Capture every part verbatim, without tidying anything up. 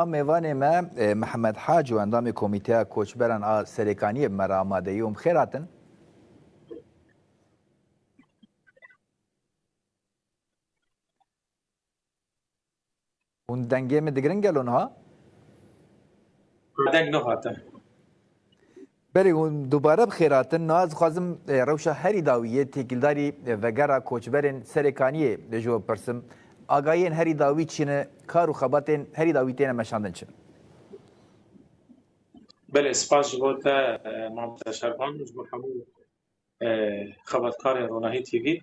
Mêvanê me, e, Mihemed Hac û endamê Komîteya Koçberan a Serêkaniyê bi me re amade ye û bi xêr hatin. Hûn dengê min digirin gelo niha? Deng nehate. Belê, hûn dubare bi xêr hatin. Niha ez dixwazim, e, rewşa herî dawî yê têkildarî, e, Vegera Koçberên Serêkaniyê ji we bipirsim. Agahiyên herî dawî çi ne, kar û xebatên herî dawî têne meşandin çi ne? Belê, spas ji bo te, e, Mamoste Şervan, ji bo hemû, e, xebatkarên Ronahî T V.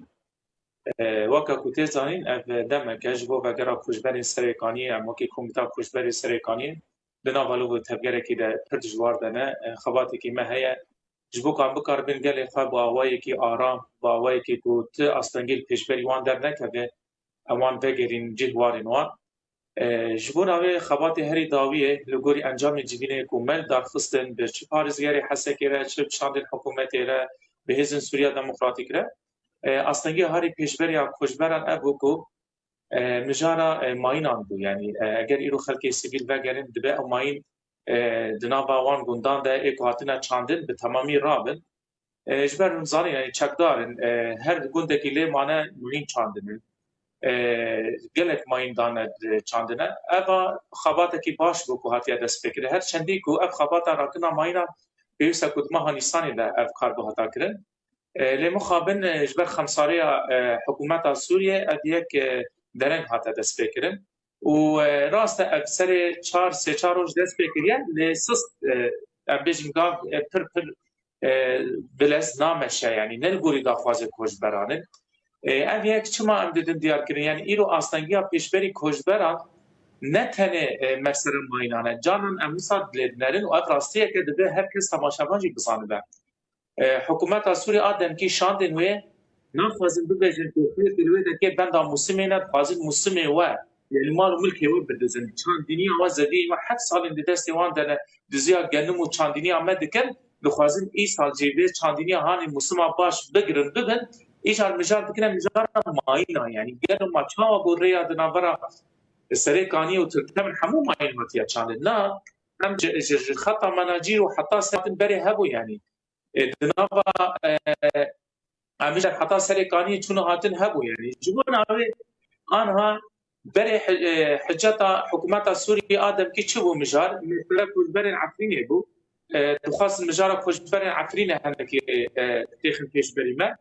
E, weke ku tê zanîn, ev demek e ji bo Vegera Koçberên Serêkaniyê, em wekî Komîta Koçberê Serêkaniyê di nava lûv û tevgerekî de pir dijwar de ne. E, xebatekî me heye. Ji bo ku em bikaribin gelê xwe bi awayekî aram, bi awayekî ku ti astengî li pêşberî wan dernekeve, em wan vegerîn cih warên wan. E, ji bo navê xebatê herî dawiyê li gorî encamê civînê ku me li dar xistin, bi çi parêzgerê Hesekê re, çi bi şandên hikûmetê re, bi Hêzên Sûriya Demokratîk re, e, astengî herî pêşberiya koçberan ev bû ku, e, mijara, e, mayînan bû. Yanî, e, eger îro xelkê sivîl vegerin, dibe ew mayîn, e, di nava wan gundan de ê ku hatine çandin bi temamî rabin. E, ji ber hûn zanîn, yanî çekdar in, e, her gundekî lê mane mayîn çandine. E, gelek mayîn dane, e, çandine. Eva xebatekî baş bû ku hatiye destpêkirin. Her çendî ku ev xebata rakirina mayîna pêwîst e ku di meha Nîsanê de ev kar bihata kirin. E, lê mixabin, e, ji ber xemsariya, e, hikûmeta Sûriyê ev yek, e, dereng hate destpêkirin. Û, e, rast e, ev serê çar, sê çar roj dest pê kiriye, lê sist, e, em bêjin gav, e, pir, pir, e, bilez nameşe, yanî ne li gorî daxwazê koçberan in. E, ev yek çima em didin diyar kirin? Yanî îro astengiya pêşberî koçberan ne tenê, e, mesele mayînan e. Canan em wisa dilê dinerin û ev rastiyeke dibe her kes temaşevan jî bizanibe. E, hikûmeta Sûriyê a demkî şandên wê naxwazin bibêjin ku xelkê li wê derkê benda mûsimê ne, dixwazin mûsimê we, yanî mal û milkê we bidizin. Çandiniya we, zeviyê we heft salên di destê wan de ne, diziya genim û çandiniya me dikin, dixwazin îsal jî vê çandiniya hanê mûsima baş bigirin, bibin, îcar mijar dikine mijara mayîna, yanî gelo ma çawa bû rêya di navbera Serêkaniyê û Tirkmen hemû mayîn hatiye çandin. Na, em ji, ji, ji xeta menacîr û heta sê hatin berê hebû, yanî. E, di nava, e, em ji heta Serêkaniyê çûne hatin hebû, yanî. Ji bo navê anha berê hi-, e, hiceta hikûmeta Sûriyê a demkî çi bû mijar? Mesele koçberên Efrînê bû. E, dixwest mijara koçberên Efrînê hinekî, e, têxin pêşberî me.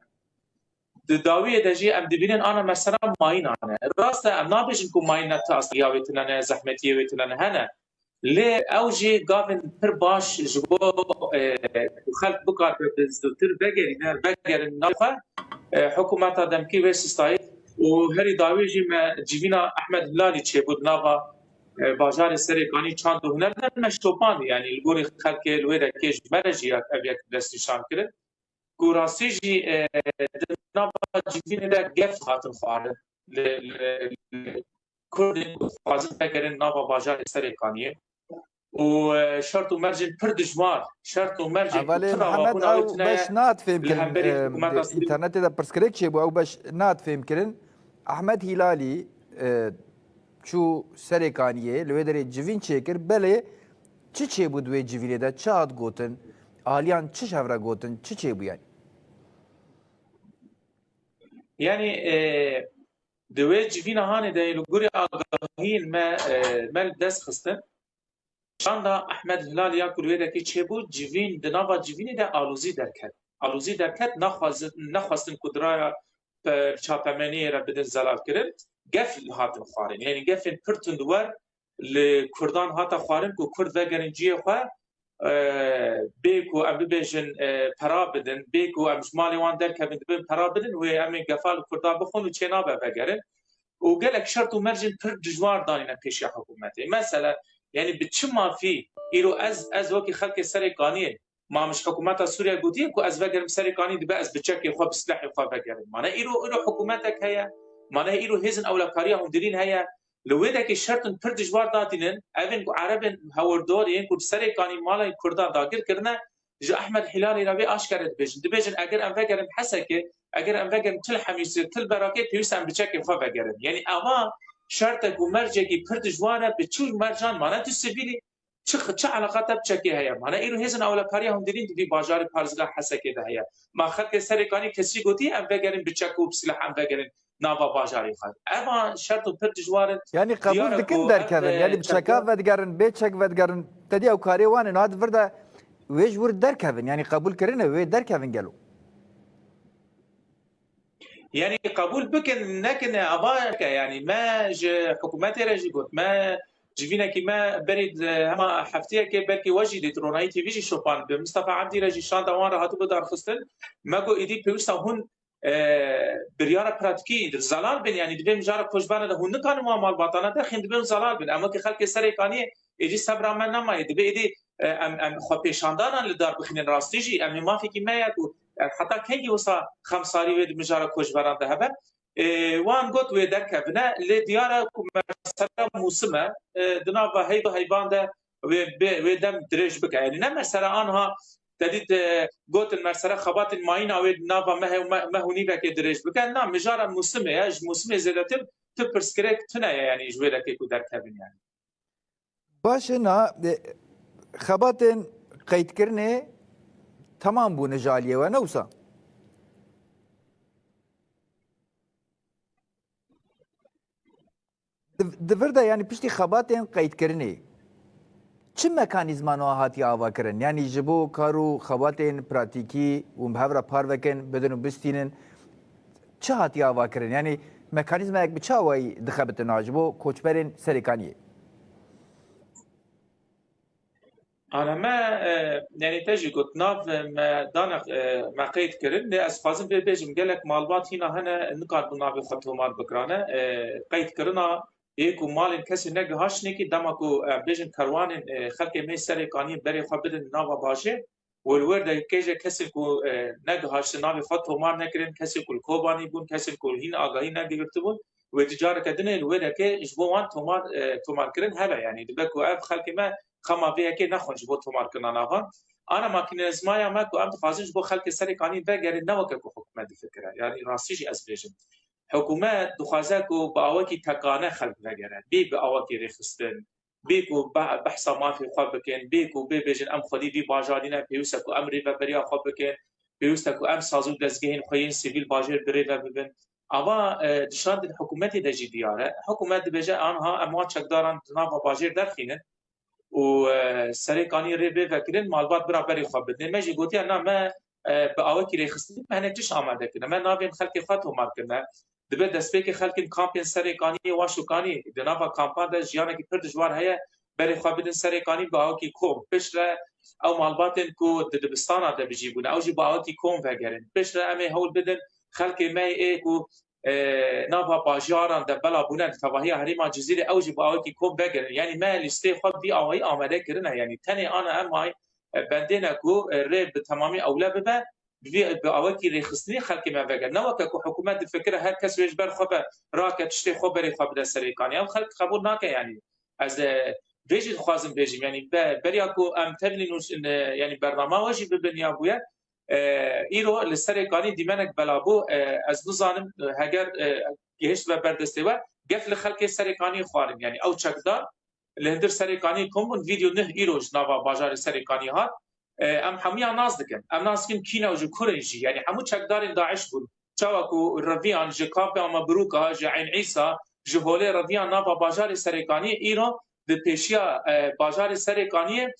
Di dawiyê de jî em dibînin ana mesela mayînan e. Rast e, em nabêjin ku mayîn ne ti astiya wê tune ne, zehmetiyê wê tune ne, hene. Lê ew jî gavên pir baş ji bo, e, ku xelk bikare bi zûtir vegerîne, vegerin nav xwe, e, hikûmeta demkî wê sistayî û herî dawî jî me civîna Ehmed Hilalî çêbû di nava, e, bajarê Serêkanî çand û huner de me şopand, yanî li gorî xelkê li wê derkê ji me re jî ev yek destnîşan kirin. Ku rastî jî, e, di nava civînê de gef hatin xwarin. Li, li, li Kurdên ku dixwazin vegerin nava bajarê Serêkaniyê. Û, e, şert û mercên pir dijwar, şert û mercên ku Hevalê tira Mihemed, wabûna wê ew tune beş ye nat fêm li kirin, hemberî e, hikûmeta Sûrî. Înternetê de pirsgirêk çêbû, ew beş nat fêm kirin. Ehmed Hîlalî, e, çû Serêkaniyê, li wê derê civîn çêkir, belê çi çêbû di wê civînê de, çi hat gotin, aliyan çi ji hev re gotin, çi çêbû yanî? Yanî, e, di wê civîna hanê de li gorî agahiyên me, e, me li dest xistin. Çanda Ehmed Hilal ya ku li wê derkê çêbû, civîn, di nava civînê de alozî derket. Alozî derket, naxwazin, nexwestin ku di raya pe-, çapemeniyê re bidin zelalkirin. Gef hatin xwarin. Yanî gefên pir tundwer li Kurdan hate xwarin ku Kurd vegerin cihê xwe, e, bê ku em bibêjin, e, pera bidin, bê ku em ji malê wan derkevin, dibin pera bidin, wê em ê gefa li Kurdan bixwin û çênabe vegerin. Û gelek şert û mercên pir dijwar danîne pêşiya hikûmetê. Mesela, yanî bi çi mafî îro ez, ez wekî xelkê Serêkaniyê, ma min ji hikûmeta Sûriye gotiye ku ez vegerim Serêkanî, dibe ez bi çekê xwe, bi silehê xwe vegerim. Mane îro, îro hikûmetek heye, mane îro hêzên ewlekariya hundirîn heye. Li wê dekê şertên pir dijwar datînin, evên ku Erebên hewrdorê yên ku li Serêkanî malên Kurdan dagir kirine, ji Ehmed Hîlalê re vê aşkere dibêjin. Dibêjin, eger em vegerin Hesekê, eger em vegerin Til Hemîsê, Til Berakê, pêwîst e em bi çekê xwe vegerin. Yanî eva şertek û mercekî pir dijwar e, bi çi mercan mane tu sivîlî, çi, çi eleqa te bi çekê heye? Mane îro hêzên ewlekariya hundirîn di vî bajarê parêzgeha Hesekê de heye. Ma xelkê Serêkanî kesî gotiye em vegerin bi çek û bi silah em vegerin nava bajarê xwe? Eva şert û pir dijwar in. Yanî qebûl Diyar e dikin ku derkevin, ev, yanî bi çeka çeka vedigerin, bê çek vedigerin, te dî ew karê wan e, niha di vir de wê ji wir derkevin, yanî qebûl kirine wê derkevin gelo? Yanî qebûl bikin, nekine, ava ke, yanî me ji hikûmetê re jî got, me civînekî me berî di hema hefteyekê belkî we jî dît, Ronahî T V jî şopand bi. Mistefa Ebdî re jî şanda wan re hatibû darxistin. Me got, êdî pêwîsta hûn, e, biryara pratîkî zelal bin, yanî divê mijara koçbera de hûn nikarin wan malbatana derxîn, divê hûn zelal bin. Em wekî xelkê Serêkaniyê êdî sebra me nemaye. Divê êdî, e, em, em xwepêşandanan li dar bixînin rastî jî. Em ê mafekî me ye ku, e, heta kengî wisa xemsarî wê di mijara koçberan de hebe? E, wan got wê derkevine, lê diyar e ku mesela mûsim e, e, di nava heyv û heyvan de wê, bê, wê dem dirêj bike. Yanî ne mesela anha te dît, e, gotin mesela xebatên mayîna wê di nava mehê û me-, meh û nîvekê dirêj bike. Na, mijara mûsimê ye, ji mûsimê zêdetir tu pirsgirêk tune ye, yanî ji wê dekê ku derkevin yanî. Baş e, na, e, xebatên qeydkirinê temam bûne ji aliyê we, ne wisa? Di, di vir de, yanî piştî xebatên qeydkirinê çi mekanîzma nû hatiye avakirin? Yanî ji bo kar û xebatên pratîkî û bi hev re parvekin, bidin û bistînin, çi hatiye avakirin? Yanî mekanîzmayek bi çi awayî dixebitin niha ji bo koçberên Serêkaniyê? Ana me, e, yanî te jî got, nav me dane, e, me qeyd kirin. Lê ez dixwazim vê bêjim, gelek malbat hîna hene, nikaribû navê xwe tomar bikirane. E, qeyd kirina yê ku malên kesê negihaştinê kî, dema ku, e, bêjin kerwanên, e, xelkê me Serêkaniyê berê xwe bidin nava bajêr, û li wêr de kêje kesên ku, e, negihaştin, navê xwe tomar nekirin, kesên ku li Kobanî bûn, kesên ku hîn agahî negirtibûn, wê di careke dinê li wê dekê ji bo wan tomar, e, tomarkirin hebe. Yanî dibe ku ev xelkê me xema vê yekê nexwin ji bo tomarkirina navan. Ana makînezmaya me ku em dixwazin ji bo xelkê Serêkanî vegerin, ne weke ku hikûmet difikire. Yanî rastî jî ez bêjim. Hikûmet dixwaze ku bi awekî tekane xelk vegere, bê bi awekî rêxistin, bê ku be-, behsa mafê xwe bikin, bê ku bê bêjin em xwedî vî bajarî ne, pêwîst e ku em rêveberiya xwe bikin, pêwîst e ku em saz û dezgehên xwe yên sivîl bajêr bi rê ve bibin. Ava, e, di şandên hikûmetê de jî diyar e. Hikûmet dibêje, anha em wan çekdaran di nava bajêr derxînin û, e, Serêkanî rê bê vekirin, malbat bira berê xwe bidin. Me jî gotiye, na, me, e, bi awekî rêxistinî me hinek tişt amade kirine. Me navên xelkê xwe tomar kirine. Dibe destpêkê xelkên kampên Serêkaniyê, Waş û Kanî, di nava kampan de jiyanekî pir dijwar heye, berê xwe bidin Serêkanî bi awekî kom. Piştre ew malbatên ku di dibistana de bijî bûne, ew jî bi awekî kom vegerin. Piştre em ê hewl bidin xelkê me ê ku, e, nava bajaran de bela bûne, di tevahiya herêma Cizîrê, ew jî bi awekî kom vegerin. Yanî me lîsteyê xwe bi vî awayî amade kirine. Yanî tenê ana em ay, e, bendê ne ku, e, rê bi temamî ewle bibe, bi vî, bi awekî rêxistinî xelkê me vege. Ne weke ku hikûmet difikire her kes wê ji ber xwe ve rake tiştê xwe berê xwe bide Serêkanî. Ev xelk qebûl nake yanî. Ez, e, vê jî dixwazim bêjim. Yanî be-, beriya ku em tevlî nûs-, e, yanî bernama we jî bibin ya bûye, e, îro li Serêkanî dîmenek bela bû. E, ez nizanim, e, heger, e, gihiştibe ber destê we, gef li xelkê Serêkanî xwarin. Yanî ew çekdar li hundir Serêkaniyê kom bûn, vîdyo neh îro ji nava bajarê Serêkaniyê hat. E, em hemûyan nas dikin. Em nas dikin kî ne û ji kur in jî. Yanî hemû çekdarên DAIŞ bûn. Çawa ku reviyan ji kampê Amabrûka, ji Eyn Îsa, ji holê reviyan nava bajarê Serêkaniyê, îro di pêşiya, e, bajarê Serêkaniyê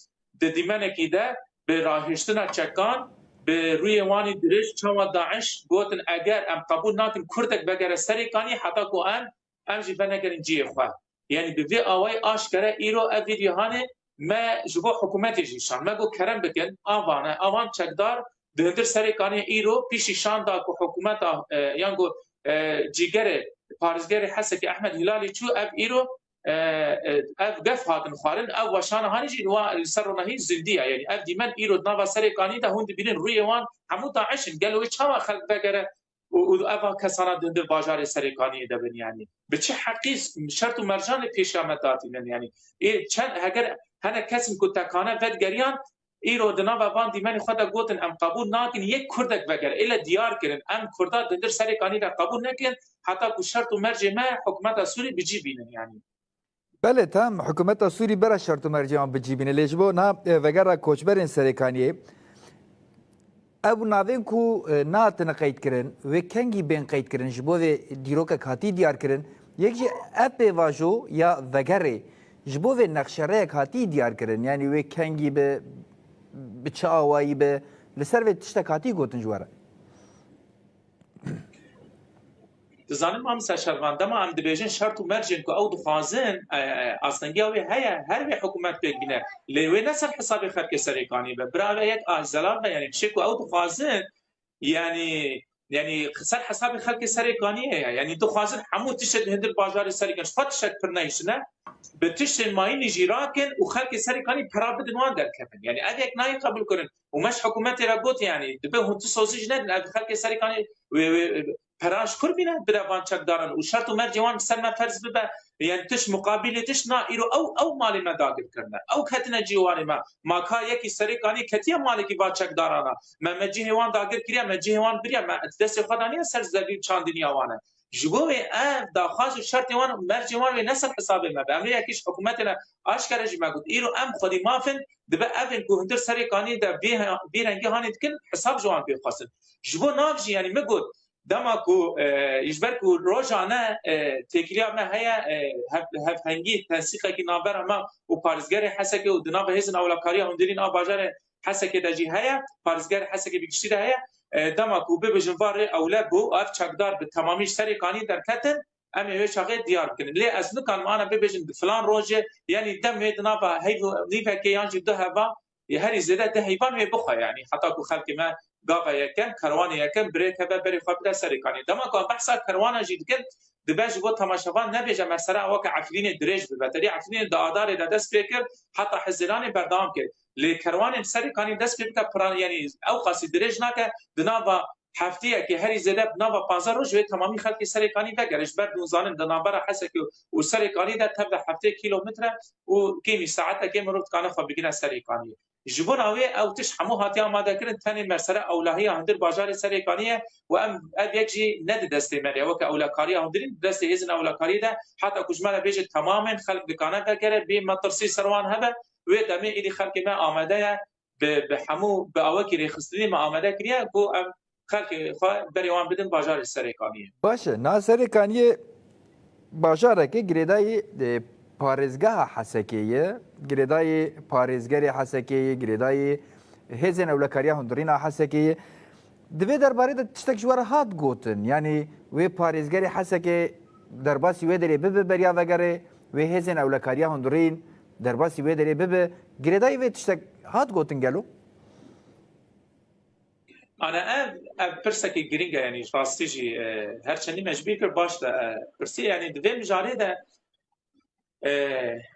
di dîmenekî de bi rahiştina çekan, bi rûyê wan î dirêj, çawa DAIŞ gotin, eger em qebûl nakin kurdek vegere Serêkaniyê heta ku em, em jî venegerin cihê xwe. Yanî bi vê awayî aşkere îro ev vîdyo hanê me ji bo hikûmetê jî şand. Me got kerem bikin, avan e, avan çekdar di hundir Serêkaniyê îro piştî şanda ku hikûmeta, e, yan ku, e, cîgerê parêzgerê Hesekê Ehmed Hîlalî çû, ev îro, e, e, ev gef hatin xwarin, ev weşana hanî jî wa li ser ronahî zindî ye. Yanî ev dîmen îro di nava Serêkaniyê de hûn dibînin rûyê wan hemû DAIŞ in. Gelo wê çawa xelk vegere û, û eva kesana di hundir bajarê Serêkaniyê de bin, yanî bi çi heqî şert û mercanê pêşiya me datînin, yanî ê çend, heger hene kesin ku tekane vedgeriyan, Îro di nava van dîmenê xwe de gotin, em qebûl nakin yek Kurdek vegere. Êle diyar kirin, em Kurda di hundir Serêkanî de qebûl nekin, heta ku şert û mercê me hikûmeta Sûrî bi cî bînin yanî. Belê, tam hikûmeta Sûrî bera şert û mercê wan bi cî bîne. Lê ji bo na, e, vegera koçberên Serêkaniyê, ew navên ku, e, nehatine qeydkirin, wê kengî bên qeydkirin, ji bo vê dîrokek hatî diyarkirin. Yek jî ev pêvajo ya vegerê, ji bo vê nexşereyek hatî diyarkirin. Yanî wê kengî bi, bi çi awayî bi, li ser vê tiştek hatî gotin ji we re? Dizanim, Mamosta Şervan, dema em dibêjin şert û mercên ku ew dixwazin, e, e, astengiya wê heye, her wê hikûmet pêk bîne. Lê wê ne ser hesabê xelkê Serêkanî be. Bira, ev yek a zelal be, yanî tiştê ku ew dixwazin, yanî, yanî ser hesabê xelkê Serêkaniyê ye. Yanî dixwazin hemû tiştê di hundir bajarê Serêkanî, xwe tiştek pir neyşine, bi tiştên mayînî jî rakin û xelkê Serêkanî pera bidin wan derkevin. Yanî ev yek nayê qebûl kirin. Û me ji hikûmetê re got, yanî dibe hûn tu sozî jî nedin, ev xelkê Serêkanî wê, wê, pera ji kur bîne, bide van çekdaran û şert û mercê wan bi ser me ferz bibe, yanî tişt muqabilê tişt na, îro ew, ew malê me dagir kirine. Ew ketine cihê wan ê me. Ma ka yekî Serêkanî ketiye malekî va çekdarana. Me, me cihê wan dagir kiriye, me cihê wan biriye, me destê xwe daniye ser zevî û çandiniya wan e. Ji bo wê ev daxwaz û şertê wan û mercê wan wê ne ser hesabê me be. Em rê yekî ji hikûmetê re aşkere jî me got, îro em xwedî maf in, dibe ev ên ku hundir Serêkanî de vî, vî rengî hanê dikin, hesab ji wan pê xwestin. Ji bo nav jî, yanî min got, dema ku, e, ji ber ku rojane, e, têkiliya me heye, e, hev-, hevhengî, tensîqekî navbera me û parêzgerê Hesekê û di nava hêzên ewlekariya hundirîn a bajarê Hesekê de jî heye, parêzger Hesekê bi giştî de heye. E, dema ku bibêjin va rê ewle bû, ev çekdar bi temamî ji Serêkanî derketin, em ê wê çaxê diyar bikin. Lê ez nikarim ana bibêjin di filan rojê, yanî demê di nava heyv û nîvekê yan jî du heva, herî zêde du heyvan wê bixwe, yanî heta ku xelkê me gava yekem, kerwanê yekem birêk hebe berê xwe bide Serêkanî. Dema ku em behsa kerwana jî dikin, dibe ji bo temaşevan nebêje, mesela weke Efrînê dirêj bibe. Terî Efrînê di Adarê de dest pê kir, heta Hezîranê berdewam kir. Lê kerwanên Serêkanî dest pê bike piran, yanî ew qasî dirêj nake, di nava hefteyekê herî zêde bi nava panzdeh roj wê temamî xelkê Serêkanî vegere. Ji ber ku zanin di navbera Hesekê û Serêkanî de tev de heftê kîlometre û kêmî saetekê mirov dikane xwe bigihine Serêkaniyê. Ji bona wê ew tişt hemû hatiye amadekirin, tenê mesele ewlehiya hundir bajarê Serêkaniyê û em ev yek jî ne di destê me de ye. Weke ewlekariya hundirîn di destê hêzên ewlekariyê de, heta ku ji me re bêje temamên xelk dikane vegere, bê metirsî ser wan hebe, wê demê êdî xelkê me amade ye, bi, bi hemû, bi awekî rêxistinî me amade kiriye ku em xelkê xwe berê wan bidin bajarê Serêkaniyê. Baş e, niha Serêkaniyê bajareke girêdayî, e, parêzgeha Hesekê ye, girêdayî parêzgerê Hesekê ye, girêdayî hêzên ewlekariya hundirîn a Hesekê ye. Di vê derbarê de tiştek ji we re hat gotin, yanî wê parêzgerê Hesekê derbasî wê derê bibe beriya vegerê, wê hêzên ewlekariya hundirîn derbasî wê derê bibe. Girêdayî vê tiştek hat gotin gelo? Ana ev, ev pirsekî girîng e, yanî rastî jî, e, her çendî me ji bîr kir, baş de, e, pirsî, yanî di vê mijarê de, e,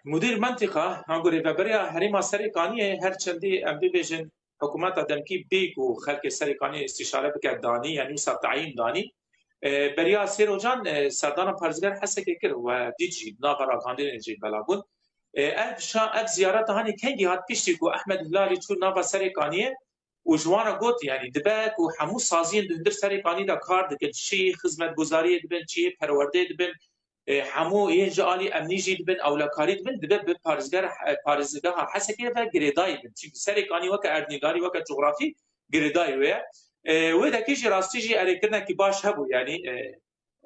mudîr mentîqa, ango rêveberiya herêma Serêkaniyê, her çendî em bibêjin, hikûmeta demkî bê ku xelkê Serêkaniyê îstîşare bike danî, yanî wisa tayîn danî. E, beriya sê rojan, e, serdana parêzger Hesekê kir, we dît jî, nava ragihandinê jî bela bûn. E, ev şa-, ev ziyareta hanê kengî hat, piştî ku Ehmed Hilalî çû nava Serêkaniyê, û ji wan re got, yanî dibe ku hemû saziyên di hundir Serêkanî de kar dikin, çi xizmetguzariyê dibin, çi perwerdeyê dibin, e, hemû yên ji alî emnî jî dibin, ewlekarî dibin, dibe bi parêzger, e, parêzgeha Hesekê ve girêdayî bin. Çimkî Serêkanî weke erdnîgarî, weke cografî girêdayî wê ye. E, wê dekê jî rastî jî erêkirinekî baş hebû, yanî, e,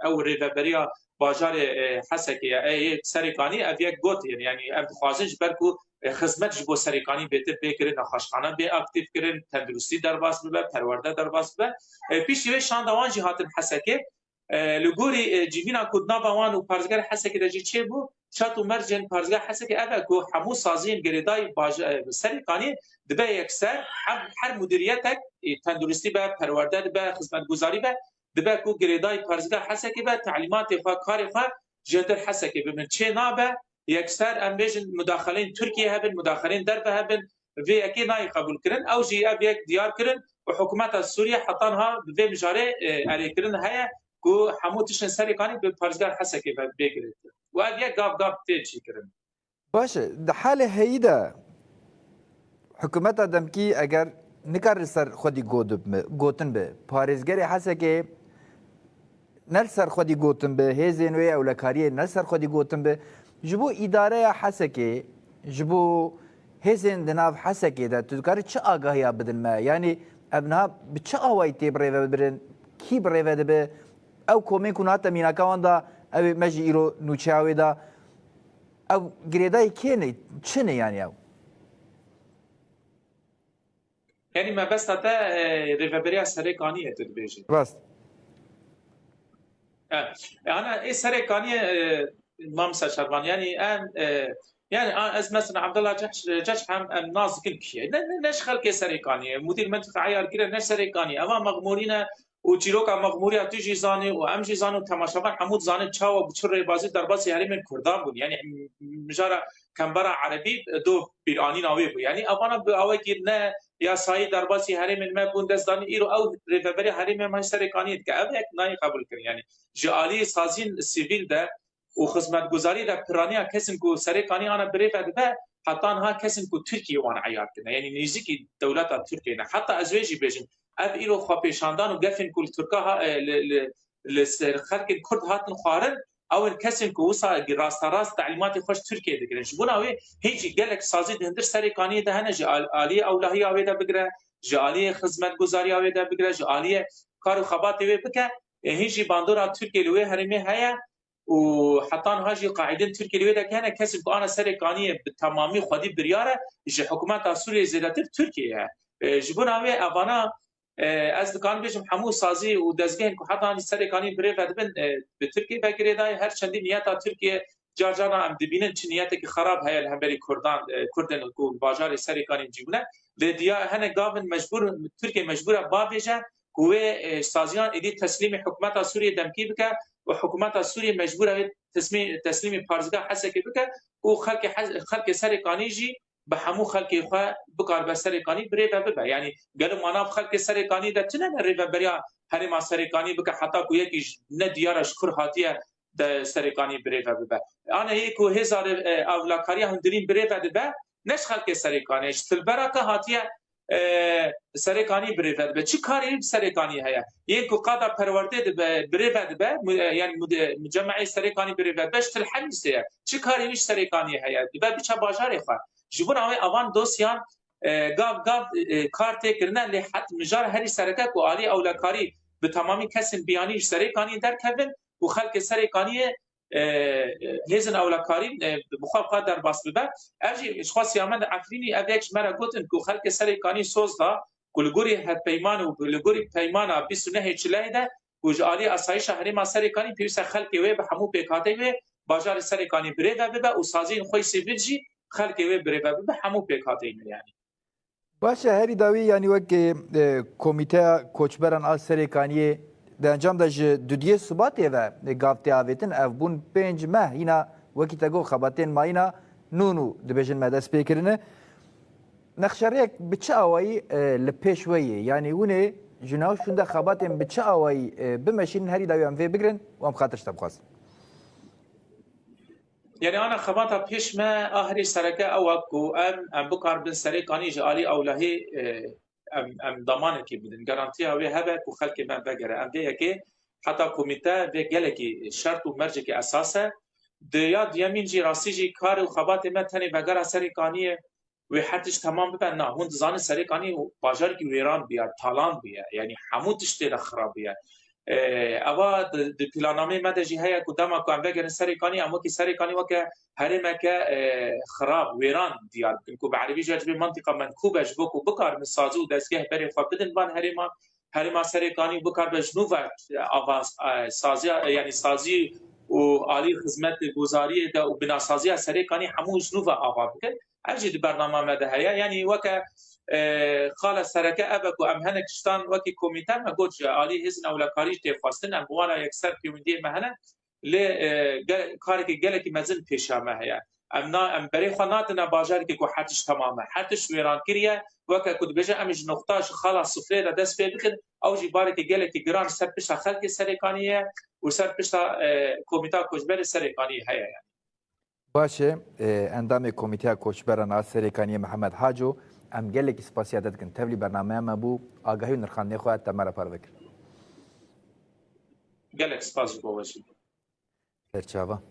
ew rêveberiya bajarê, e, Hesekê ye, ê, ê Serêkanî ev yek got, yanî, yanî em dixwazin ji ber ku, e, xizmet ji bo Serêkanî bêtir bê kirin, nexweşxane bê aktîf kirin, tenduristî derbas bibe, perwerde derbas bibe. E, piştî wê şanda wan jî hatin Hesekê. E, li gorî, e, civîna ku di nava wan û parêzger Hesekê de jî çêbû, şert û mercên parêzger Hesekê ev e ku hemû saziyên girêdayî baja-, e, Serêkanî dibe yekser, her, her mudîriyetek, e, tenduristî be, perwerde dibe, xizmetguzarî be, dibe ku girêdayî parêzgeha Hesekê be, telîmatê xwe, karê xwe ji hundir Hesekê bibin. Çê nabe, yekser em bêjin mudaxeleyên Tirkiyê hebin, mudaxeleyên derve hebin, vê yekê nayê qebûlkirin. Ew jî ev yek diyar kirin û hikûmeta Sûriye heta niha bi vê mijarê, e, erêkirin heye ku hemû tiştên Serêkanî bi parêzgeha Hesekê ve bê girêdayî. Û ev yek gav gav tê çêkirin. Baş e, di halê heyî de Hikûmeta demkî eger nikare li ser xwedî gotin bi, gotin bi, parêzgerê Hesekê ne li ser xwedî gotin bi, hêzên wê ewlekariyê ne li ser xwedî gotin bi, ji bo îdareya Hesekê, ji bo hêzên di nav Hesekê de, tu dikarî çi agahiya bidin me? Yanî ev niha bi çi awayî tê birêvebirin? Kî birêve dibe? Ew komên ku nate mînaka wan de, ew ê me jî îro nûçeya wê de, ew girêdayî kê ne? Çi ne yanî ew? Yanî mebesta te, e, rêveberiya Serêkaniyê tu dibêjî. Rast. E, ana ê Serêkaniyê, e, Mamsa Şervan, yanî em, e, yanî a, ez mesela Abdullah Ceç-, Ceçhem em nas dikin kî ye. Ne, ne, ne ji xelkê Serêkaniyê. Mudîr mentiqa eyar kire ne Serêkaniyê. Eva mexmûrî ne û çîroka mexmûriya tu jî zanî û em jî zanin û temaşevan hemû dizanin çawa bi çi rêbazî derbasî herêmên Kurdan bûn. Yanî mijara kembera erebî do bîranîna wê bû. Yanî evana bi awekî ne yasayî derbasî herêmên me bûn dest danî, îro ew rêveberiya herêmê me Serêkaniyê dike. Ev yek nayê qebûl kirin. Yanî ji alî saziyên sivîl de û xizmetguzarî de piraniya kesên ku Serêkanî ana birêve dibe, heta niha kesên ku Tirkiyê wan eyar kirine. Yanî nêzîkî dewleta Tirkiyê ne. Heta ez wê jî bêjim, ev îro xwepêşandan û gefên ku li Tirka ha-, e, li, li, li ser xelkên Kurd hatin xwarin, ew in kesên ku wisa rasterast telîmatê xwe ji Tirkiyê digirin. Ji bona wê hîn jî gelek sazî di hundir Serêkaniyê de hene, ji al-, aliyê ewlehiya wê de bigire, ji aliyê xizmetguzariya wê de bigire, ji aliyê kar û xebatê wê bike, e, hîn jî bandora Tirkiyê li wê herêmê heye û heta niha jî qaîdên Tirkiyê li wê de hene, kesên ku ana Serêkaniyê bi temamî xwedî biryar e, ji hikûmeta Sûriyê zêdetir Tirkiye ye. E, ji bona wê evana, e, ez dikarim bêjim hemû sazî û dezgehên ku heta niha Serêkanî birêve dibin, e, bi Tirkiyê ve girêdayî, her çendî niyeta Tirkiye car caran em dibînin çi niyetekî xerab heye li hemberî Kurdan, e, Kurdên ku li bajarê Serêkanî cî bûne. Lê diya hene gavin mecbûr, Tirkiye mecbûr e bavêje ku wê, e, saziyan êdî teslîmê hikûmeta Sûriyê demkî bike û hikûmeta Sûriyê mecbûr e wê teslîmê, teslîmê parzga Hesekê bike û xelkê Hes-, xelkê Serêkanî jî bi hemû xelkê xwe bikaribe Serêkanî birêve bibe. Yanî gelo ma nav xelkê Serêkanî de tune ne rêveberiya herêma Serêkanî bike heta ku yekî ji ne diyara ji kur hatiye de Serêkanî birêve bibe. Ane yê ku hêza rê-, e, ewlakariya hundirîn birêve dibe, ne ji xelkê Serêkanê, ji Tilberaka hatiye, e, Serêkanî birêve dibe. Çi karê wî bi Serêkanî heye? Yên ku qada perwerdê dibe, birêve dibe, mu-, e, yani mude-, mucemeyê Serêkanî birêve dibe, ji Til Hemîsê ye. Çi karê wî ji Serêkanî heye? Dibe biçe bajarê xwe. Ji bona wê avan dosyan, e, gav gav, e, kar tê kirine, lê het mijara herî sereke ku alî ewlekarî bi temamî kesên biyanî ji Serêkanî derkevin û xelkê Serêkaniyê, e, hêzên ewlekarî, e, bi xwe xwe derbas bibe. Ev jî ji xwe Siyamed Efrînî ev yek ji me re gotin ku xelkê Serêkanî soz da ku li gorî hevpeyman û li gorî peymana bîst û nehê Çileyê de ku ji alî asayişa herêma Serêkanî pêwîst e xelkê wê bi hemû pêkhateyê wê bajarê Serêkanî birêve bibe û saziyên xwe sivîl jî xelkê wê birêve bibe hemû pêkhateyê wê yanî. Baş e, herî dawî, yanî wek, e, Komîteya Koçberan a Serêkaniyê di encam de ji dudiyê Sibatê ve, e, gav tê avêtin, ev bûn pênc meh, hîna wekî te got xebatên mayîna nû nû dibêjin me dest pê kirine. Nexşeriyek bi çi awayî, e, li pêş we yê? Yanî hûn ê ji nav şûnde xebatên bi çi awayî, e, bimeşînin, herî dawî em vê bigirin û em xatir ji te bixwazin. Yanî ana xebata pêş me a herî sereke ew e ku em, em bikaribin Serêkanî ji alî ewlehî, e, em, em damanekî bidin. Garantiya wê hebe ku xelkê me vegere. Em vê yekê heta komîte vê gelekî şert û mercekî esas e. Di ya duyemîn jî rastî jî kar û xebatê me tenê vegera Serêkaniyê wê her tişt temam bibe. Na, hûn dizanin Serêkanî bajarekî wêran bûye, talan bûye. Yanî hemû tişt tê de xirab bûye. E, eva di, di planameyê me de jî heye ku dema ku em vegerin Serêkanî, em wekî Serêkanî weke herêmeke, e, xirab, wêran diyar bikin. Ku bi erebî jî dibê mantîqa menkûb e, ji bo ku bikaribin sazî û dezgeh berê xwe bidin van herêman, herêma Serêkanî bikaribe ji nû ve ava, e, saziya, e, yanî sazî û alî xizmetguzariyê de û binasaziya Serêkanî hemû ji nû ve ava bikin. Ev jî di bernama me de heye. Yanî weke, e, xala sereke ev e ku em hinek tiştan wekî komîte me got ji alî hêzên ewlekarî jî tê xwestin, em bi wan re yekser pêwendiyê me hene. Lê, e, ge-, karekî gelekî mezin pêşiya me heye. Em na, em berê xwe nadine bajarekê ku her tişt temam e. Her tişt wêran kiriye. Weke ku dibêje em ji noqta ji xala sifrê de dest pê bikin, ew jî barekî gelekî giran ser pişta xelkê Serêkanî ye û ser pişta, e, Komîta Koçberê Serêkanî heye yani. Baş e, e, endamê Komîteya Koçberan a Serêkaniyê Mihemed Haco, Em gelekî spasiya te dikin. Tevlî bernameya me bû, agahî û nirxandinê xwe te me re parve kir. Gelek spas ji bo we jî. Serçava.